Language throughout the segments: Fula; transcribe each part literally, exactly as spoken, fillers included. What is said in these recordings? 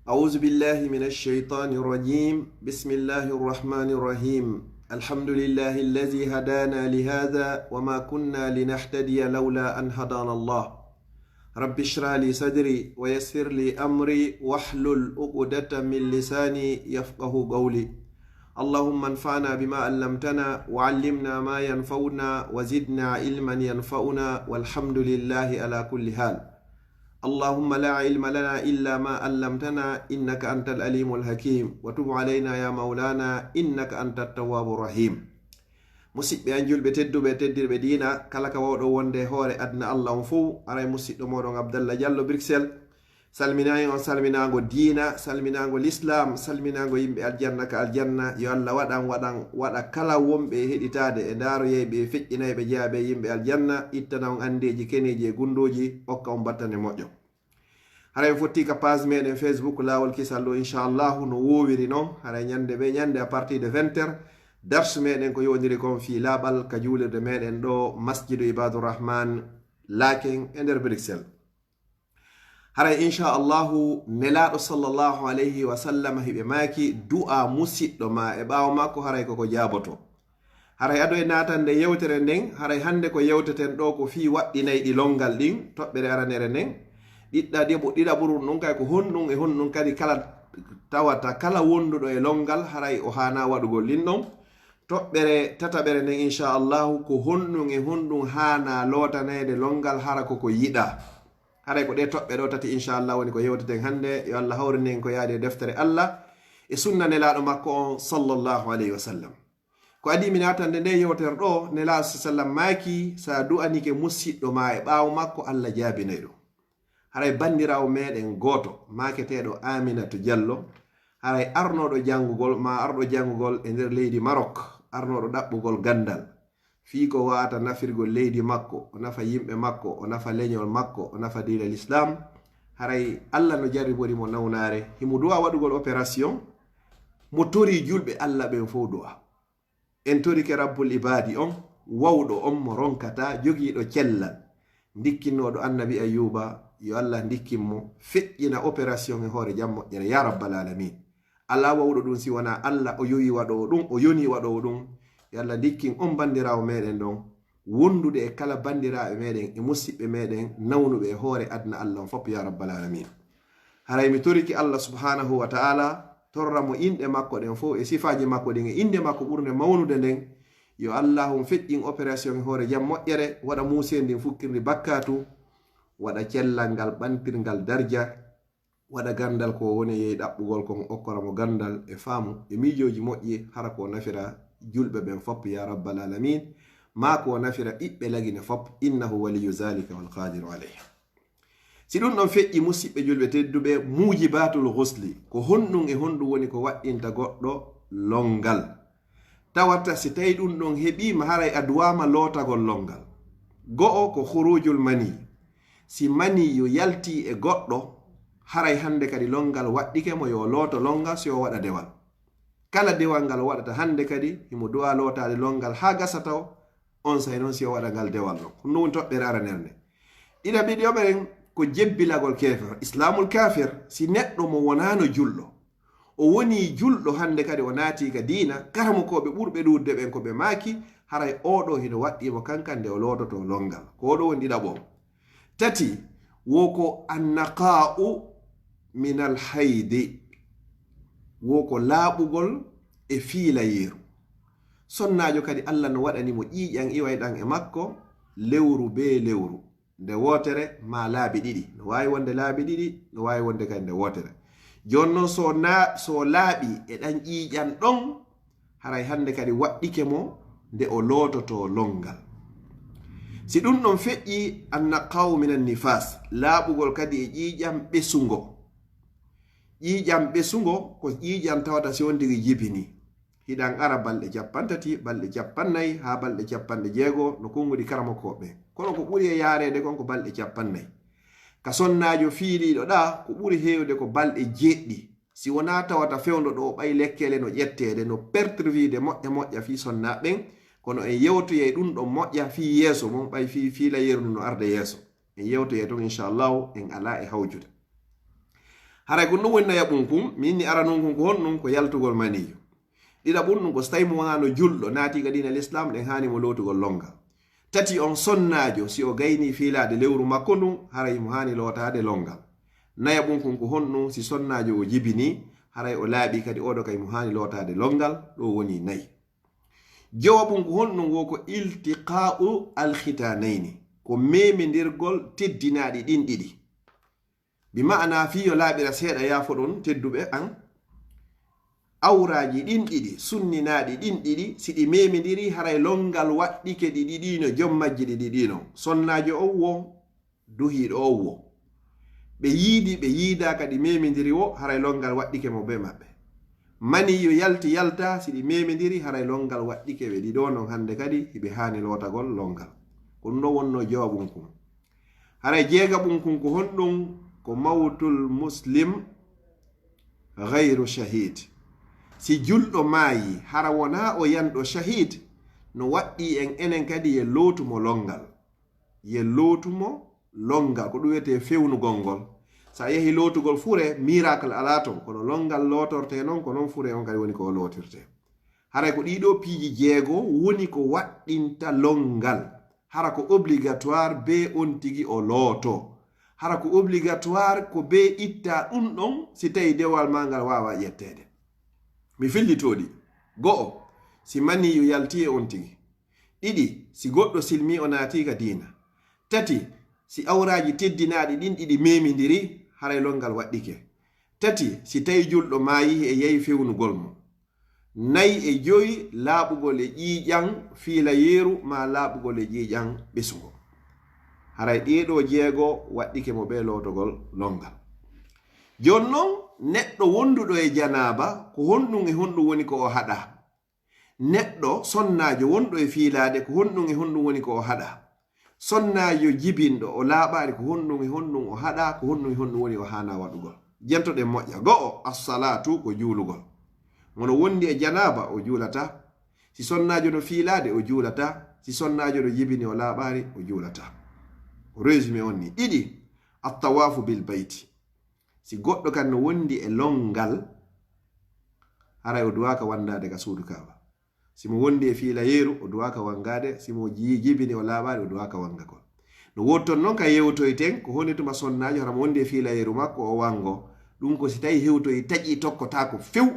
أعوذ بالله من الشيطان الرجيم. بسم الله الرحمن الرحيم. الحمد لله الذي هدانا لهذا وما كنا لنهتدي لولا أن هدانا الله. رب اشرح لي صدري ويسر لي أمري واحلل عقدة من لساني يفقه قولي. اللهم انفعنا بما علمتنا وعلمنا ما ينفعنا وزدنا علما ينفعنا والحمد لله على كل حال. اللهم لا علم لنا إلا ما علمتنا إنك أنت العليم الحكيم وتب علينا يا مولانا إنك أنت التواب الرحيم. Musidɓe an julɓe tedduɓe teddirɓe diina, kala ka wawɗo wonde e hoore aduna Allah on fow, aray musiɗɗo moɗon Abdallah Diallo Bruxelles. Salminayi on salminago diina, salminago l'islam, salminago yimɓe aljanna ka aljanna. Yo Allah waɗan waɗan waɗa kala wonɓe e heɗitade e ndaroyayɓe e feƴƴinayɓe jeyaɓe e yimɓe aljanna, ittana on andeji keneji e gundoji, okka on battane moƴƴo. Haray en fotti ka page meɗen Facebook Lawol Kisal ɗo, inchallahu no wowiri non. Haray ñande ɓe ñande à partir de vingt heures, darsu meɗen ko yowdiri kon fi laɓal ka juulirde meɗen ɗo Masjidu Ibadurrahman Laken e nder Bruxelles. Haray inchallahu nelaɗo sallallahu alayhi wa sallam hiɓe maaki du'a musiɗɗo ma e ɓawo makko haray koko jaaboto. Haray ado e natande yewtere nden, haray hande ko yewteten ɗo ko fii waɗɗinayɗi longal ɗin, toɓɓere aranere nden. Ɗiɗɗa ɗiɓo ɗiɗaɓuru ɗum kay ko honɗum e honɗum kadi kala tawata kala wonduɗo e longal haray o hana waɗugol ɗin ɗon. Toɓɓere tataɓere nden inchallahu ko honɗum e honɗum hana lotanede longal hara koko yiɗa. Haray ko ɗe toɓɓe ɗo tati inchallah woni ko yewteten hande. Yo Allah hawrinen ko yaadi e deftere Allah e sunna nelaɗo makko on sallallahu alayhi wa sallam. Ko adi mi natande nde yewtere ɗo, nelaɗo sa sallam maaki sa du'anike musiɗɗo ma e ɓawo makko Allah jaabinay ɗum. Haray bandirawo meɗen goto maketeɗo Aminata Diallo, haray arnoɗo jangugol ma arɗo jangugol e nder leydi Maroc, arnoɗo ɗaɓɓugol gandal fii ko wawata nafirgol leydi makko, o nafa yimɓe makko, o nafa leñol makko, o nafa diina l'islam. Haray Allah no jarribori mo nawnare, himo du'a waɗugol opération, mo tori julɓe Allah ɓen fow du'a. En torike Rabbul Ibadi on, wawɗo on mo ronkata, jogiiɗo cellal, ndikkinnoɗo Annabi Ayyuba, yo Allah ndikkin mo, feƴƴina opération e hoore jam moƴƴere, ya Rabbal Alamin. Alaa wawɗo ɗum si wonaa Allah, o yowi waɗoowo ɗum, o yoni waɗoowo ɗum. Yo Allah ndikkin on bandiraawo meɗen ɗon, wondude e kala bandiraaɓe meɗen e musiɓɓe meɗen nawnuɓe e hoore aduna Allah on fof, ya Rabbal Alamin. Haray mi toriki Allah subhanahu wa ta'ala, torra mo inɗe makko ɗen fof e sifaaji makko ɗin e innde makko ɓurnde mawnude nden. Yo Allah on feƴƴin opération e hoore jam moƴƴere, waɗa muuseendi fukkirndi bakkaatu, waɗa cellal ngal ɓantirngal darja, waɗa gandal ko woni e yehi ɗaɓɓugol kon, okkora mo gandal e faamu e miijooji moƴƴi, hara ko nafira julɓe ɓen fof, ya Rabbal Alamin, maa ko nafira ɓiɓɓe Lagine fof, innahu waliyyu zalika wal qadiru alayh. Si ɗum ɗon feƴƴi, musiɓɓe julɓe tedduɓe, mujibatul ghusli, ko honɗum e honɗum woni ko waɗɗinta goɗɗo longal? Tawata si tawi ɗum ɗon heɓiima, haray a duwaama lootagol longal. Go'o ko khurujul mani. Si maniyu yalti e goɗɗo, haray hande kadi longal waɗɗike mo, yo looto longal, si o waɗa dewal. Kala dewal ngal o waɗata hande kadi, himo du'a lootaade longal haa gasa taw, on say noon si o waɗa ngal dewal ɗon. Ko ɗum woni toɓɓere aranere nde. Ɗiɗaɓiɗi o ɓen ko jebbilagol keefeero, islamul kafir, si neɗɗo mo wonaano julɗo, o woni julɗo hande kadi o naati ka diina, karamokooɓe ɓurɓe ɗuuɗude ɓen ko ɓe maaki, haray oo ɗoo hino waɗɗii mo kankan nde o loototo longal. Ko oo ɗoo woni ɗiɗaɓo on. Tati, wo ko annaqa'u minal haydi, wo ko laaɓugol e fiilayeeru. Sonnaajo kadi Allah no waɗani mo ƴiiƴan iwayɗan e makko lewru bee lewru. Nde wootere maa laabi ɗiɗi. No waawi wonde laabi ɗiɗi, no waawi wonde kadi nde wootere. Jooni noon so na-, so laaɓi e ɗan ƴiiƴan ɗon, haray hande kadi waɗɗike mo nde o loototo longal. Si ɗum ɗon feƴƴi, annaqa'u minan nifas, laaɓugol kadi e ƴiiƴan ɓesungo. Ƴiiƴan ɓesungo ko ƴiiƴan tawata si on tigi jibini. Hiɗan ara balɗe cappanɗe tati, balɗe cappanɗe nayi, haa balɗe cappanɗe jeego, no konngudi karamokooɓe. Kono ko ɓuri e yaareede kon ko balɗe cappanɗe nayi. Ka sonnaajo fiiliiɗo ɗaa, ko ɓuri heewde ko balɗe jeeɗiɗi. Si wonaa tawata fewndo ɗoo ɓay lekkele no ƴetteede, no perturbiide moƴƴa moƴƴa fii sonnaaɓe ɓen, kono en yewtoyay ɗum ɗon moƴƴa fii yeeso mum, ɓay fii fiilayeeru ndu no arde yeeso. En yewtoyay ton, inchallahu, en alaa e hawjude. Haray ko ɗum woni nayaɓun kun, mi inni aranun kun ko honɗun? Ko yaltugol maniyu. Ɗiɗaɓun ɗun ko so tawi mo wonaano julɗo, naati ka diina l'islam, ɗen haani mo lootugol longal. Tati on sonnaajo, si o gaynii fiilaade lewru makko ndun, haray mo haani lootaade longal. Nayaɓun kun ko honɗun? Si sonnaajo o jibinii, haray o laaɓii kadi, oo ɗoo kay mo haani lootaade longal, ɗoo woni nayi. Jowaɓun ko honɗun? Wo ko iltiqaa'u alkhitaanayni, ko meemindirgol teddinaaɗi ɗin ɗiɗi. Bi ma'ana fii yo laaɓira seeɗa, yaafoɗon tedduɓe an. Awraaji ɗin ɗiɗi, sunninaaɗi ɗin ɗiɗi, si ɗi meemindiri, haray longal waɗɗike ɗi ɗiɗiino, jom majji ɗi ɗiɗiino. Sonnaajo on wo, duhiiɗo on wo. Ɓe yiidi, ɓe yiidaaka, ɗi meemindiri wo, haray longal waɗɗike mo bee maɓɓe. Maniyu yalti, yalta, si ɗi meemindiri, haray longal waɗɗike ɓe ɗiɗo non hannde kadi, hiɓe haani lootagol longal. Ko ɗum ɗon wonnoo jowaɓun kun. Haray jeegaɓun kun ko honɗun? Ko mawtul muslim ghayru shahid. Si julɗo maayi, hara wonaa o yanɗo shahid, no waɗɗii en enen kadi yo lootu mo longal. Yo lootu mo longal, ko ɗum wiyetee fewnugol ngol. So a yehii lootugol fure, miracle alaa ton, kono longal lootortee non, ko non fure on kadi woni ko o lootirtee. Haray ko ɗii ɗoo piiji jeego woni ko waɗɗinta longal. Hara ko obligatoire bee on tigi o looto. Hara ko obligatoire ko bee itta ɗum ɗon si tawi dewal maa ngal waawaa ƴetteede. Mi fillitoo ɗi. Go'o, si maniyu yaltii e on tigi. Ɗiɗi, si goɗɗo silmii o naatii ka diina. Tati, si awraaji teddinaaɗi ɗin ɗiɗi meemindiri, haray longal waɗɗike. Tati, si tawi julɗo maayii e yahi fewnugol mo. Nayi e joyi, laaɓugol e ƴiiƴan fiilayeeru maa laaɓugol e ƴiiƴan ɓesungo. Haray ɗee ɗoo jeego waɗɗike mo bee lootogol longal. Jooni non, neɗɗo wonduɗo e janaaba, ko honɗun e honɗun woni ko o haɗaa? Neɗɗo sonnaajo wonɗo e fiilaade, ko honɗun e honɗun woni ko o haɗaa? Sonnaajo jibinɗo, o laaɓaali, ko honɗun e honɗun o haɗaa, ko honɗun e honɗun woni o haanaa waɗugol? Jantoɗen moƴƴa. Go'o, as-salaatu, ko juulugol. Mo no wondi e janaaba, o juulataa. Si sonnaajo no fiilaade, o juulataa. Si sonnaajo no jibini, o laaɓaali, o juulataa. Ko résumé on nii. Ɗiɗi, at-tawaafu bil bayti. Si goɗɗo kan no wondi e longal, haray o duwaaka wandaade ka suudu Kaaba. Si mo wondi e fiilayeeru, o duwaaka wangaade. Si mo ji-, jibini, o laaɓaali, o duwaaka wangagol. No woodi ton non ka yewtoyten, ko honde tuma sonnaajo hara mo wondi e fiilayeeru makko o wango. Ɗum ko si tawi hewtoyi taƴi tokkotaako few.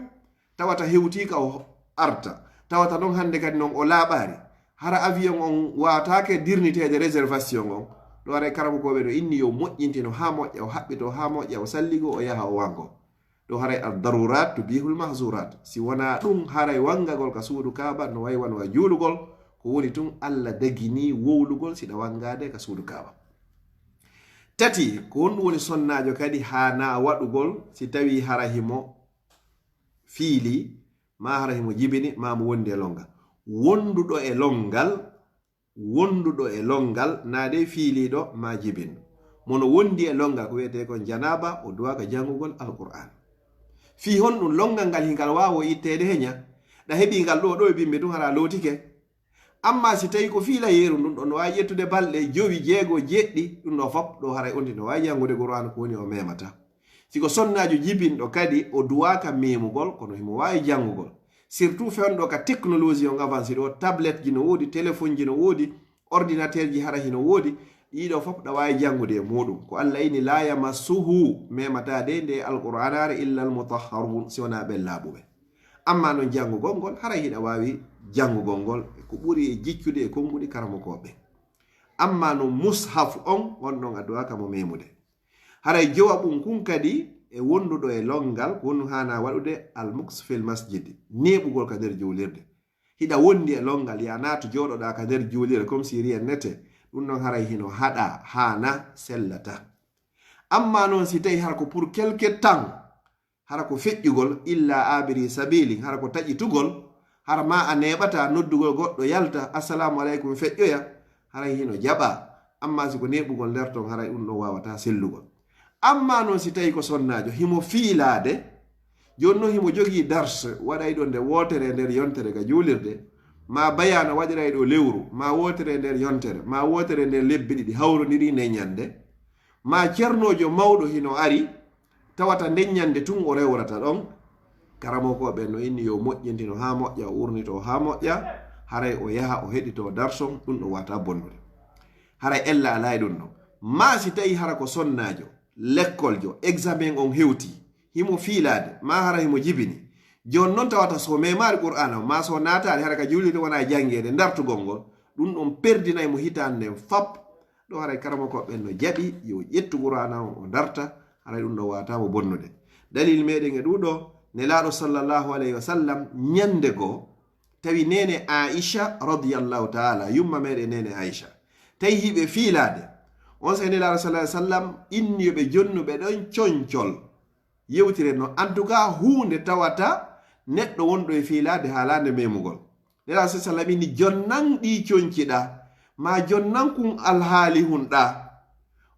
Tawata hewtii ka o arta. Tawata non hannde kadi non o laaɓaari. Hara avion on waataake dirniteede réservation on. Ɗo haray karamokooɓe no inni yo moƴƴintino haa moƴƴa, o haɓɓito haa moƴƴa, o salligo, o yaha o wango. Ɗo haray ad-darurat tubihul mahzurat. Si wonaa ɗum, haray wangagol ka suudu Kaaba no way wano a juulugol. Ko woni tun, Alla daginii wowlugol si ɗa wangaade ka suudu Kaaba. Tati, ko honɗum woni sonnaajo kadi haanaa waɗugol si tawii hara himo fiili, maa hara himo jibini, maa mo wondi e longal? Wonduɗo e longal, wonduɗo e longal, naa dey fiiliiɗo maa jibinɗo. Mo no wondi e longal, ko wiyetee kon janaaba, o duwaaka janngugol Alqur'aan. Fii honɗum? Longal ngal hingal waawo itteede heña. Ɗa heɓii ngal ɗoo, ɗoo e bimbi tun, hara lootike. Ammaa si tawii ko fiilayeeru, ndun ɗon no waawi ƴettude balɗe jowi, jeego, jeɗɗi, ɗum ɗoo fof, ɗoo haray on tigi no waawi janngude Qur'aana, ko woni o meemataa. Si ko sonnaajo jibinɗo kadi, o duwaaka meemugol, kono himo waawi janngugol. Surtout fewndo ka technologie on avancé ɗoo, tabletteji no woodi, téléphone ji no woodi, ordinateurji hara hino woodi, ɗii ɗoo fof ɗa waawi janngude e muuɗum. Ko Alla inni, "Laa yamassuhu", meemataa dey nde Alqur'aanaare, "illal mutahharun", si wonaa ɓen laaɓuɓe. Ammaa non janngugol ngol, haray hiɗa waawi janngugol ngol, ko ɓuri e jiccude e konnguɗi karamokooɓe. Ammaa non mushafu on, on ɗon a duwaaka mo meemude. Haray jowaɓun kun kadi e wonduɗo e longal, ko honɗum haanaa waɗude? Al-muks fil masjid, neeɓugol ka nder juulirde. Hiɗa wondi e longal, yaa naatu jooɗoɗaa ka nder juulirde, comme si rien n'était. Ɗum ɗon haray hino haɗaa, haanaa, sellataa. Ammaa non si tawii hara ko pour quelque temps, hara ko feƴƴugol, illa abiri sabilin, hara ko taƴitugol, hara maa a neeɓataa noddugol goɗɗo yalta, "Assalaamu aleykum," feƴƴoya, haray hino jaɓaa. Ammaa si ko neeɓugol nder ton, haray ɗum ɗon waawataa sellugol. Ammaa non si tawii ko sonnaajo, himo fiilaade, jooni non himo jogii dars waɗayɗo nde wootere nder yontere ka juulirde, maa bayaana waɗirayɗo lewru, maa wootere nder yontere, maa wootere nder lebbi ɗiɗi hawrondirii nden ñannde, maa cernoojo mawɗo hino ari, tawata nden ñande tun o rewrata ɗon, karamokooɓe no inni yo moƴƴintino haa moƴƴa, o urnito haa moƴƴa, haray o yaha o heɗito darson, ɗun ɗon wata bonnude. Haray ella alaa e ɗun ɗon. Maa si tawi hara ko sonnaajo, lekkoljo, examen on hewti, himo fiilaade, maa hara himo jibini. Jooni non tawata so memaali Qur'aana on, maa so naataali hara ka juulirde wonaa e janngeede, dartugol ngol, ɗun ɗon perdinay mo hitaande nden fap. Ɗo haray karamokooɓe ɓen no jaɓi yo ƴettu Qur'aana on o darta, haray ɗun ɗon wata mo bonnude. Dalil meɗen e ɗun ɗo, Nelaaɗo sallallahu alayhi wa sallam ñande goo, tawi neene Aisha radiyallahu ta'ala, yumma meɗen neene Aisha, tawi hiɓe fiilaade. On saa'i Nelaaɗo sallallahu alayhi wa sallam inni yo ɓe jonnu ɓe ɗon concol. Yewtire non, en tout cas, huunde tawata neɗɗo wonɗo e fiilaade haalaande memugol. Nelaaɗo sallallahu alayhi wa sallam inni jonnan ɗi conciɗa, maa jonnan kun alhaali hunɗa.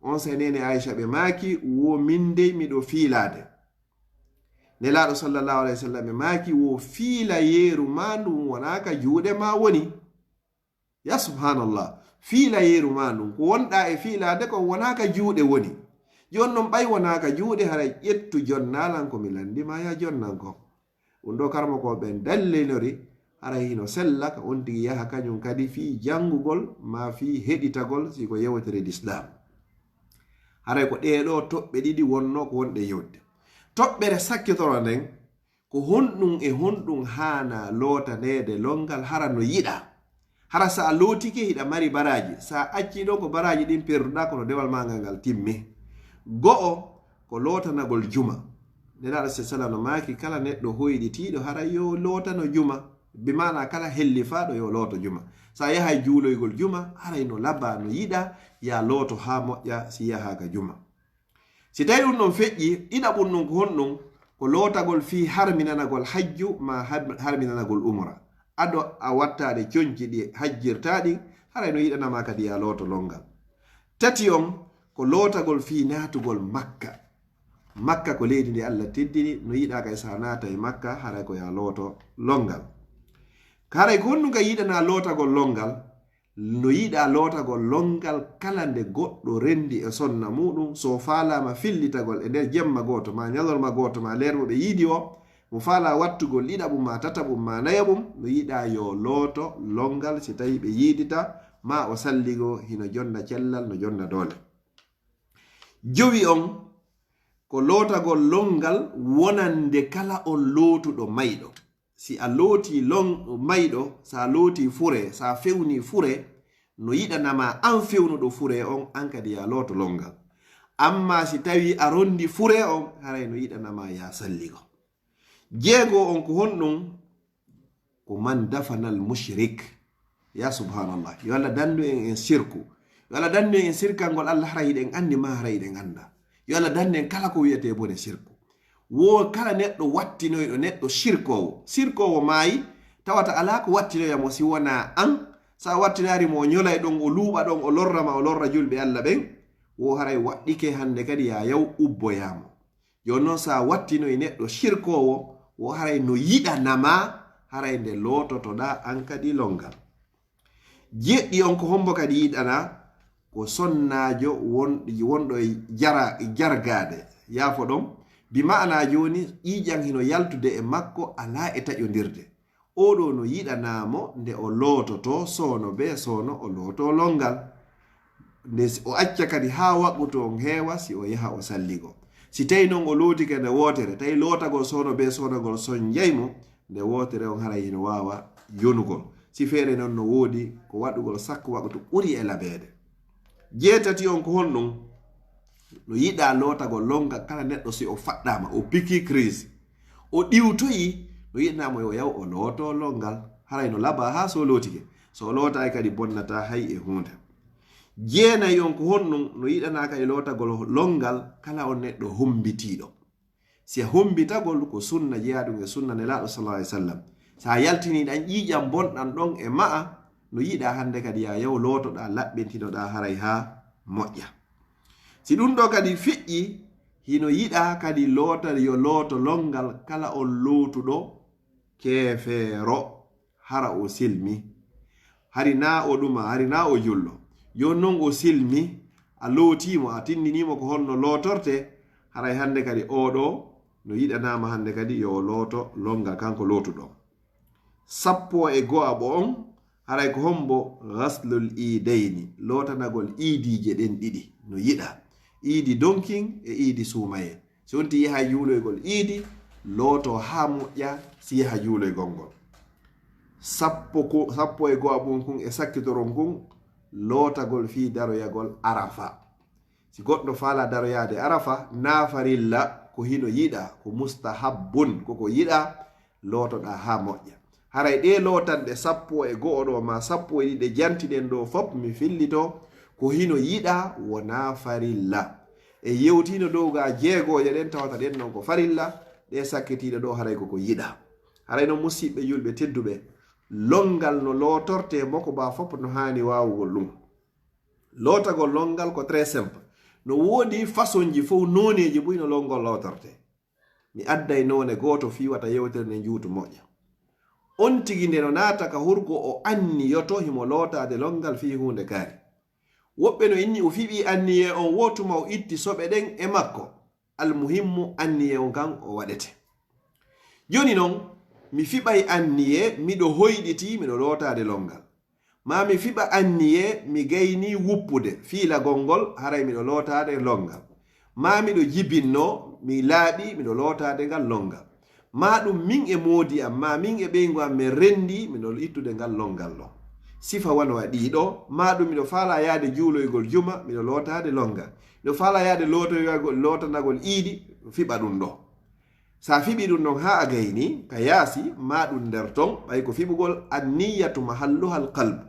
On saa'i neene Aisha ɓe maaki, wo min dey miɗo fiilaade. Nelaaɗo sallallahu alayhi wa sallam ɓe maaki, wo fiilayeeru maa ndun wonaa ka juuɗe maa woni. Ya subhanallah, fiilayeeru maa ndun, ko wonɗaa e fiilaade kon wonaa ka juuɗe woni. Jooni non ɓay wonaa ka juuɗe, haray ƴettu jonnaa lan ko mi lanndi maa, ya jonnan kon. Ɗun ɗo karamokooɓe ɓen dallinori, haray hino sella ka on tigi yaha kañun kadi fii janngugol maa fii heɗitagol si ko yewtere lislaam. Haray ko ɗee ɗoo toɓɓe ɗiɗi wonnoo ko wonɗe yewtude. Toɓɓere sakkitoro nden, ko honɗun e honɗun haanaa lootaneede lonngal hara no yiɗaa? Hara si a lootike hiɗa mari baraaji, si a accii ɗon ko baraaji ɗin perduɗaa kono dewal maa ngal ngal timmi. Go'o, ko lootanagol juma. Nelaaɗo sallallahu alayhi wa sallam no maaki kala neɗɗo hoyɗitiiɗo haray yo lootano juma. Bi maanaa kala hellifaaɗo yo looto juma. Si a yahay juuloygol juma, haray no labaa, no yiɗaa, yo a looto haa moƴƴa si yahaa ka juma. Si tawi ɗun ɗon feƴƴi, ɗiɗaɓun ɗun ko honɗun? Ko lootagol fii harminanagol hajju maa har-, harminanagol umra. Ado a wattaade conci ɗi hajjirtaa ɗin, haray no yiɗanamaa kadi yo a looto lonngal. Tati on, ko lootagol fii naatugol Makka. Makka ko leydi ndi Allah teddini, no yiɗaa kay si a naatay Makka, haray ko yo a looto lonngal. Haray ko honɗun kay yiɗanaa lootagol lonngal? No yiɗaa lootagol lonngal kala nde goɗɗo renndi e sonna muuɗun, si o faalaama fillitagol e nder jemma gooto, maa ñalorma gooto, maa leer mo ɓe yiidi o, mo faalaa wattugol ɗiɗaɓun, maa tataɓun, maa nayaɓun, no yiɗaa yo looto lonngal si tawii ɓe yiidita, maa o salligoo, hino jonna cellal, no jonna doole. Jowi on, ko lootagol lonngal wonande kala on lootuɗo mayɗo. Si a lootii lon-, mayɗo, si a lootii furee, si a fewnii furee, no yiɗanamaa an fewnuɗo furee on, an kadi yo a looto lonngal. Ammaa si tawii a ronndii furee on, haray no yiɗanamaa yo a salligo. Jeego on ko honɗun? Ko man dafanal mushrik. Ya subhanallah. Yo Allah danndu en en sirku. Yo Allah danndu en en sirkangol Allah, hara hiɗen anndi maa hara hiɗen anndaa. Yo Allah danndu en kala ko wi'etee bone sirku. Wo kala neɗɗo wattinoyɗo, neɗɗo sirkoowo. Sirkoowo maayi, tawata alaa ko wattinoya mo si wonaa an. Si a wattinaali mo, o ñolay ɗon, o luuɓa ɗon, o lorra ma, o lorra julɓe Allah ɓen. Wo haray waɗɗike hannde kadi yo a yaw ubboyaa mo. Jooni non, si a wattinoyi neɗɗo sirkoowo, wo haray no yiɗanamaa, haray nde loototoɗaa an kadi lonngal. Jeɗɗi on ko hombo kadi yiɗanaa? Ko sonnaajo won-, wonɗo e jara-, jargaade. Yaafo ɗon, bi maanaa jooni, ƴiiƴan hino yaltude e makko, alaa e taƴondirde. Oo ɗoo no yiɗanaa mo nde o loototoo soono bee soono, o lootoo lonngal. Nde si o acca kadi haa waqutu on heewa, si o yaha o salligo. Si tawi non o lootike nde wootere, tawi lootagol soono bee soonagol sonjay mo, nde wootere on haray hino waawa yonugol. Si feere non no woodi ko waɗugol sakko waqutu ɓuri e labeede. Jeetati on ko honɗun? No yiɗaa lootagol lonngal kala neɗɗo si o faɗɗaama, o piki crise, o ɗiwtoyi, no yiɗanaa mo yo yaw o lootoo lonngal. Haray no labaa haa so lootike. So o lootaay kadi bonnataa hay e huunde. Jeenayi on ko honɗun? No yiɗanaa kadi lootagol lonngal kala on neɗɗo hombitiiɗo. Si a hombitagol ko sunna jeyaa ɗun e sunna Nelaaɗo sallallahu alaihi wasallam. Si a yaltinii ɗan ƴiiƴan bonɗan ɗon e ma'a, no yiɗaa hannde kadi yo a yaw lootoɗaa, laɓɓintinoɗaa haray haa moƴƴa. Si ɗun ɗoo kadi feƴƴii, hino yiɗaa kadi loota, yo looto lonngal kala on lootuɗo keefeero, hara o silmi. Hari naa o ɗuma, hari naa o julɗo. Jooni non o silmi, a lootii mo, a tinndinii mo ko honno lootortee, Haray hannde kadi oɗo no yiɗanaama hannde kadi yo o looto lonngal kanko lootuɗo. Sappo e go'aɓo on, haray ko hombo? Ghaslul iidayni, lootanagol iidiije ɗen ɗiɗi no yiɗa. Iidi donkin e iidi suumayee. Si wonti yaha juuloygol iidi, looto haa moƴƴa si yaha juuloygol ngol. Sappo ko, sappo e go'aɓun kun e sakkitoron kun, lootagol fii daroyagol Arafa. Si goɗɗo faala daroyaade Arafa, naa farilla, ko hino yiɗa, ko mustahabbun, ko ko yiɗa, lootoɗaa haa moƴƴa. Haray ɗee lootanɗe sappo e go'o ɗoo maa sappo e ɗiɗi ɗe jantiɗen ɗoo fop, mi fillito, ko hino yiɗa, wonaa farilla. E yewtiino dow ga jeegooje ɗen, tawata ɗen non ko farilla, ɗee sakkitiiɗe ɗoo haray ko ko yiɗa. Haray non musiɓɓe julɓe tedduɓe, lonngal no lootortee, moko baa fop no haani waawugol ɗum. Lootagol lonngal ko très simple. No woodi façonji fow, nooneeji buy no lonngal lootortee. Mi adday noone gooto fii wata yewtere nde juutu moƴƴa. On tigi nde no naata ka hurgo o anniyoto himo lootaade lonngal fii huunde kaari. Woɓɓe no inni o fiɓii anniyee on woo tuma o itti soɓe ɗen e makko. Almuhimmu anniyee on kan o waɗete. Jooni non, mi fiɓay anniyee miɗo hoyɗitii miɗo lootaade lonngal. Maa mi fiɓa anniyee mi gaynii wuppude fiilagol ngol, haray miɗo lootaade lonngal. Maa miɗo jibinnoo, mi laaɓii miɗo lootaade ngal lonngal. Maa ɗum min e moodi am, maa min e ɓeyngu am min renndii miɗo ittude ngal lonngal ɗoo. Sifa wano a ɗii ɗoo, maa ɗum miɗo faalaa yaade juuloygol juma, miɗo lootaade lonngal. Miɗo faalaa yaade lootoyagol, lootanagol iidi, fiɓa ɗum ɗoo. Sa fiɓi ɗum ɗon haa a gayni ka yaasi, ma ɗum nder ton, ɓay ko fiɓugol, anniyatu mahalluhal qalb.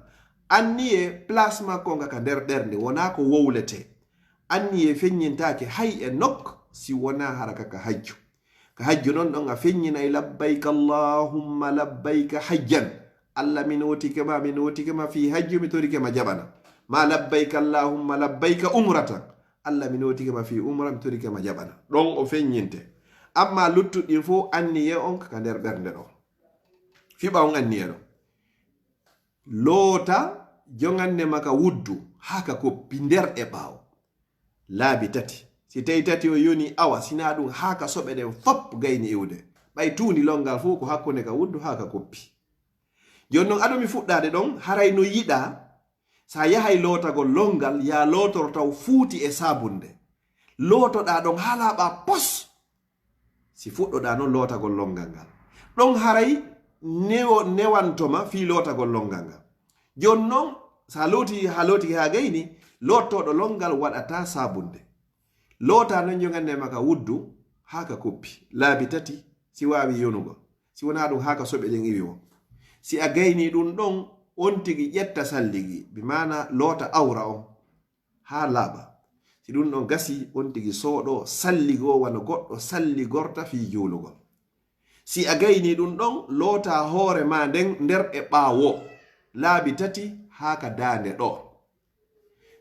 Anniye place makko nga ka nder ɓernde, wonaa ko wowlete. Anniye feññintaake hay e nok si wonaa hara ka, ka hajju. Ka hajju non ɗon a feññinay labbayka allahumma labbayka hajjan. Allah mi nootike ma, mi nootike ma fii hajju, mi torike ma jaɓana. Ma labbayka allahumma labbayka umratan. Allah mi nootike ma fii umra, mi torike ma jaɓana. Ɗon o feññinte. Amma luttuɗin fow anniye on ka nder ɓernde ɗo. Fiɓa on anniye ɗo. Loota jongande ma ka wuddu haa ka koppi nder e ɓaawo. Laabi tati. Si tawi tati o yoni awa, sina ɗum haa ka soɓe ɗen fop gayni iwde. Ɓay tuundi longal fow ko hakkunde ka wuddu haa ka koppi. Jooni non ado mi fuɗɗaade ɗon, haray no yiɗaa sa yahay lootagol longal, yaa lootor taw fuuti e saabunde. Lootoɗaa ɗon haa laaɓaa pos. Si fuɗɗoɗaa non lootagol longal ngal. Ɗon haray newo-, newantoma fii lootagol longal ngal. Jooni non, sa looti, haa lootike haa gayni, loottooɗo longal waɗataa saabunde. Loota non jongande ma ka wuddu haa ka koppi. Laabi tati, si waawi yonugol. Si wonaa ɗum haa ka soɓe ɗen iwi woo. Si a gayni ɗum ɗon, on tigi ƴetta salligi, bi maana loota awra on, haa laaɓa. Si ɗum ɗon gasi, on tigi sooɗo salligo wano goɗɗo salligorta fii juulugol. Si a gayni ɗum ɗon, loota hoore ma nden nder e ɓaawo, laabi tati haa ka daande ɗo.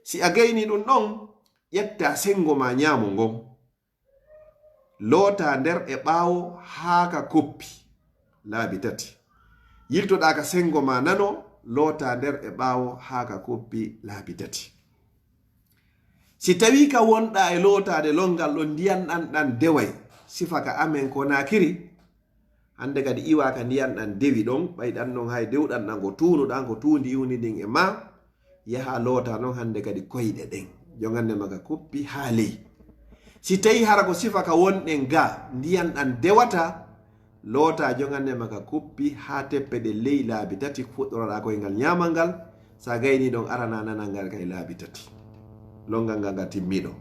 Si a gayni ɗum ɗon, ƴetta sengo ma ñaamo ngon. Loota nder e ɓaawo haa ka koppi, laabi tati. Yiltoɗaa ka sengo ma nano, loota nder e ɓaawo haa ka koppi, laabi tati. Si tawii ka wonɗaa e lootaade longal ɗon ndiyan ɗan ɗan deway, sifa ka amen ko naakiri, hannde kadi iwaa ka ndiyan ɗan dewi ɗon, ɓay ɗan non hay dewɗan ɗan ko tuunuɗan, ko tuundi iwni ndin e ma, yaha loota non hannde kadi koyɗe ɗen. Jongande ma ka koppi haa ley. Si tawii hara ko sifa ka wonɗen ga, ndiyan ɗan dewata, loota jongande ma ka koppi haa teppe ɗen ley laabi tati, fuɗɗoroɗaa koyngal ñaamal ngal, sa gayni ɗon arana nanal ngal kay laabi tati. Longal ngal ngal timmiɗo.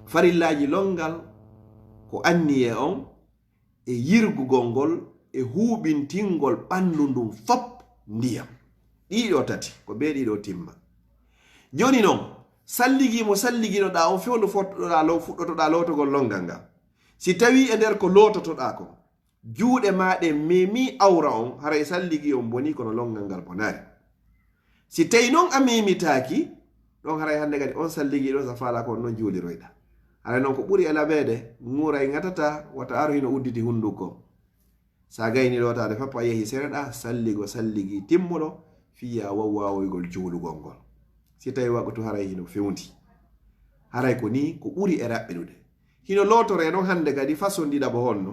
Farillaaji longal ko anniye on, e yirgugol ngol, e huuɓintingol ɓanndu ndun fop ndiyam. Ɗiɗo tati, ko bee ɗiɗo timma. Jooni non, salligi mo salliginoɗaa on fewndo fuɗɗotoɗaa lo-, fuɗɗotoɗaa lootogol longal ngal. Si tawii e nder ko loototoɗaa kon, juuɗe maa ɗen meemii awra on, haray salligi on bonii kono longal ngal bonaali. Si tawii non a meemitaaki, ɗon haray hannde kadi on salligi ɗon sa faalaa ko on non juuliroyɗaa. Haray non ko ɓuri e laɓeede, ŋuuray ŋatataa, wata aru hino udditi hunnduko. Sa gayni lootaade fop a yehi sereɗaa, salligo salligi timmuɗo, fii yaa waw waawoygol juulugol ngol. Si tawii waqtu haray hino fewndi. Haray ko nii ko ɓuri e raɓɓiɗude. Hino lootoree noon hannde kadi façon ɗiɗaɓo honno.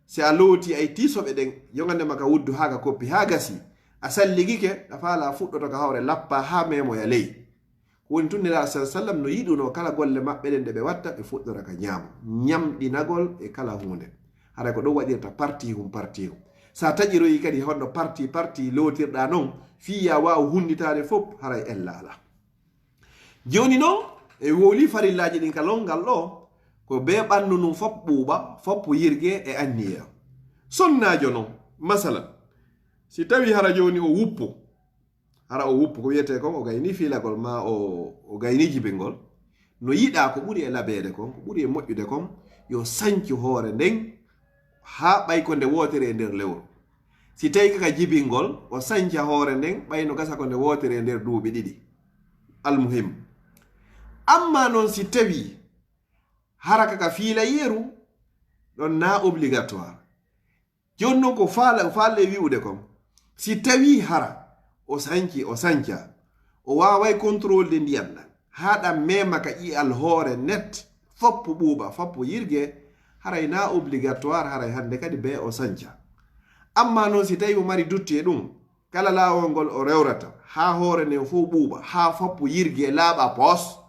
Si a looti ay tiisoɓe ɗen, yogande ma ka wuddu haa ka koppi, haa gasi. A salligike, ka faala fuɗɗoto ka hoore lappa haa meemoya ley. Ko woni tun Nelaaɗo sallallaahu alayhi wa sallam no yiɗunoo kala golle maɓɓe ɗen ɗe ɓe watta, ɓe fuɗɗora ka ñaamo. Ñamɗinagol e kala huunde. Haray ko ɗum waɗirta partihum partihum. Sa taƴiroyi kadi honno parti parti lootirɗa non, fii ya waaw hunnditaade fof, haray ella alaa. Jooni non, e wowli farillaaji ɗin ka longal ɗo, ko bee ɓanndu ndun fof ɓuuɓa, fof yirge e anniya. Sonnaajo non, masalan, si tawi hara jooni o wuppu, hara o wuppu, ko wiyetee kon o gayni fiilagol maa o, o gayni jibingol, no yiɗaa ko ɓuri e labeede kon, ko ɓuri e moƴƴude kon, yo sancu hoore nden haa ɓay ko nde wootere e nder lewru. Si tawi kaka jibingol, o sanca hoore nden ɓay no gasa ko nde wootere e nder duuɓi ɗiɗi. Almuhim. Amma non si tawi hara kaka fiila yeru, ɗon na obligatoire. Jooni non ko faala, faalle wi'ude kon. Si tawi hara o sanci, o sanca, o waaway contrôle de ndiyan ɗan, haa ɗan meema ka ƴi'al hoore net, foppu ɓuuɓa, foppu yirge, haray na obligatoire, haray hannde kadi bee o sanca. Amma non si tawi o mari dutti e ɗum, kala laawol ngol o rewrata, haa hoore nden fof ɓuuɓa, haa foppu yirge laaɓa poos,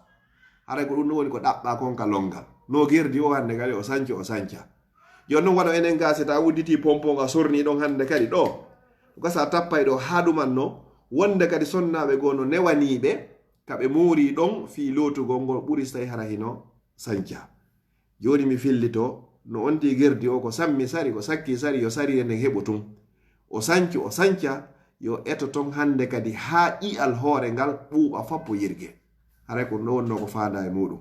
haray ko ɗum ɗum woni ko ɗaɓɓa kon ka longal. No gerdi o hannde kadi o sanci, o sanca. Jooni non waɗo enen gaa si ta wudditi pompon a sorni ɗon hannde kadi ɗo. Ko sa tappay ɗo haa ɗuman no, wonde kadi sonnaaɓe goo no newaniiɓe, ka ɓe moori ɗon fii lootugol ngol ɓuri si tawi hara hino sanca. Jooni mi fillito, no on tii gerdi o ko sammi sari, ko sakki sari, yo sariire nden heɓo tun. O sancu, o sanca, yo eto ton hannde kadi haa ƴi'al hoore ngal ɓuuɓa fappo yirge. Haray ko ɗum ɗo wonnoo ko faandaa e muuɗum.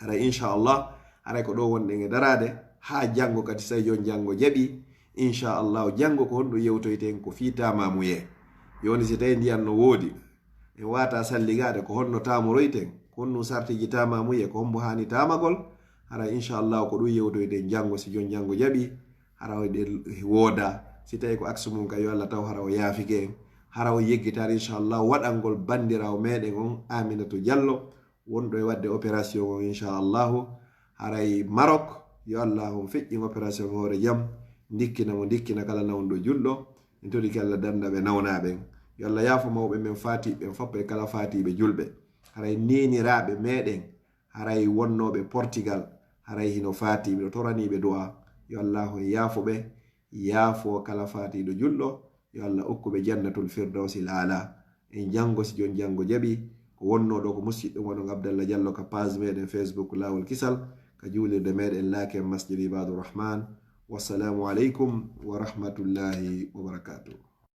Haray inchallah, haray ko ɗo wonɗen e daraade, haa janngo kadi, si tawi jooni janngo jaɓi. Inchallah, janngo ko honɗum yewtoyten? Ko fii taamamuyee. Jooni si tawi ndiyan no woodi, en waata salligaade, ko honno taamoroyten? Ko honɗum sartiiji taamamuyee? Ko hombo haani taamagol? Haray inchallah ko ɗum yewtoyten janngo, si jooni janngo jaɓi. Hara o ɗe wooda. Si tawi ko aksu mum ka, yo Allah taw hara o yaafike en. Hara o yeggitaade inchallah waɗangol banndiraawo meɗen on Aminata Diallo, wonɗo e waɗde opération on inchallahu. Haray Maroc, yo Allah on feƴƴin opération on hoore jam, ndikkina mo, ndikkina kala nawnuɗo julɗo. En torike Allah dannda ɓe nawnaa ɓen. Yo Allah yaafo mawɓe men faatiiɓe ɓen fappo e kala faatiiɓe julɓe. Haray neeniraaɓe meɗen, haray wonnooɓe Portugal, haray hino faati, miɗo toranii ɓe du'a. Yo Allah on yaafo ɓe, yaafo kala faatiiɗo julɗo. Yo Allah okku ɓe jannatul firdawsil aala. En janngo, si jooni janngo jaɓi, ko wonnoo ɗo ko musiɗɗo mon on Abdallah Diallo ka page meɗen Facebook Laawol Kisal, ka juulirde meɗen Laaken Masjid Ibaadu Rahman. Wassalaamu aleykum wa rahmatullahi wa barakaatuh.